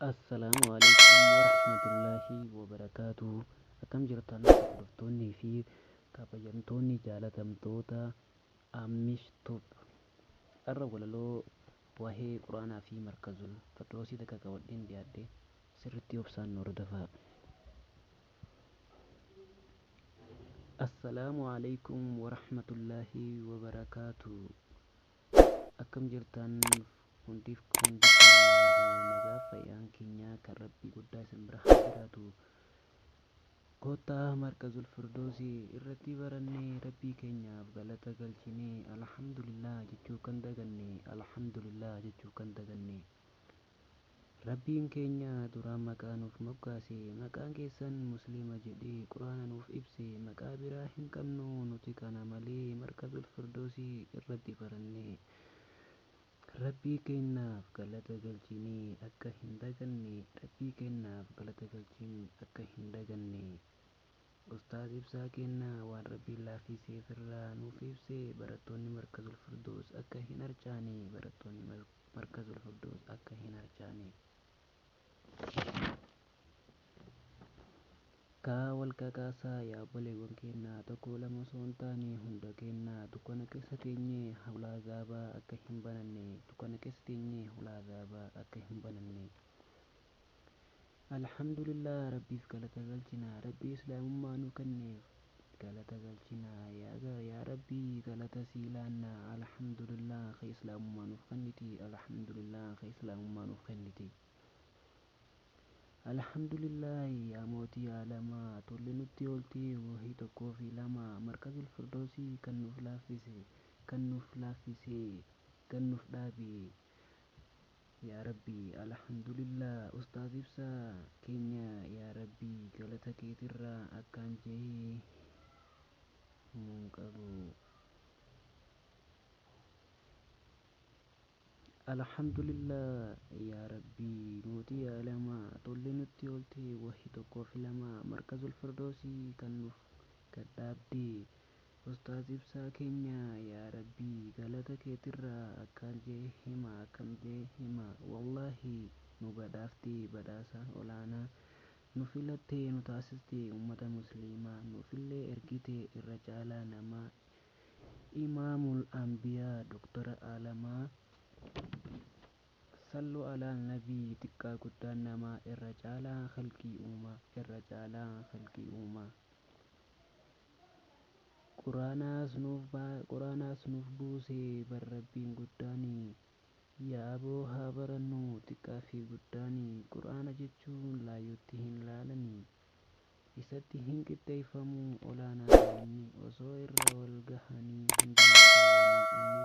Assalaamu alaikum warahmatullaahi wabarakaatu. Akkam jirtan hordoftoonnii fi kabajamtoonni jaalatamtoota Ammish Tube. Har'a walaloo waa'ee Quraanaa fi Markazul Firdoosii takka qabadheen dhiyaadhe, sirriitti obsaan nu hordofaa. Assalaamu alaikum warahmatullaahi wabarakaatu. Akkam jirtan hundiif hundi keenya nagaa fayyaan keenya kan Rabbii guddaa isin bira haa jiraatu. Kottaa Markazul Firdoosii irratti barannee Rabbii keenyaaf galata galchinee alhamdulillah jechuu kan daganne, alhamdulillah jechuu kan daganne. Rabbiin keenya duraan maqaa nuuf moggaase, maqaan keessan Muslima jedhee Quraana nuuf ibse, maqaa biraa hin qabnu nuti kana malee Markazul Firdoosii irratti baranne. Rabbii keenyaaf galata galchinee akka hin daganne, Rabbii keenyaaf galata galchinee akka hin daganne. Ustaaz Ibsaa keenya waan Rabbiin laaffiseef irraa nuuf ibse, barattoonni Markazul Firdoos akka hin harcaane, barattoonni Markazul Firdoos akka hin harcaane. Kaa wal kakaasaa yaa obboleewwan keenya, tokko lama osoo hin taane hunda keenya, dukkana keessa teenyee hulaa azaabaa akka hin bananne, dukkana keessa teenyee hulaa azaabaa akka hin bananne. Alhamdulillah, Rabbiif galata galchina, Rabbii Islaamummaa nu kenneef galata galchina, yaa Rabbii galata sii laanna, alhamdulillah ka Islaamummaa nuuf kenniti, alhamdulillah ka Islaamummaa nuuf kenniti. Alhamdulillah yaa mootii aalamaa, tolli nutti oolti wahii tokkoo fi lama, Markazul Firdoosii kan nuuf laaffise, kan nuuf laaffise, kan nuuf dhaabe. Yaa Rabbi alhamdulillah, Ustaaz Ibsaa keenya yaa Rabbi galata keetirraa akkaan jehee himuun qabu. Alhamdulillah yaa Rabbi mootii aalamaa, tolli nutti oolte wahii tokkoo fi lama, Markazul Firdoosii kan nuuf gadhaabde. Ustaaz Ibsaa keenya yaa Rabbi galata keetirraa akkaan jee hima, akkam jee hima, wallaahi nu badhaafte badhaasa olaanaa, nu filattee nu taasiste ummata Musliimaa, nuufillee ergite irra caalaa namaa, Imaamul Anbiyaa Doktora Aalamaa. Sallu alaa nabii, xiqqaa guddaan namaa irra caalaa khalqii uumaa, irra caalaa khalqii uumaa. Quraanaas nuuf buuse bar Rabbiin guddaani, yaa aboo haa barannu xiqqaa fi guddaani, Quraana jechuun laayyootti hin laalani, isatti hin qixxeeffamu olaanaadha inni, osoo irra wal gahanii hundi maatewwanii inni.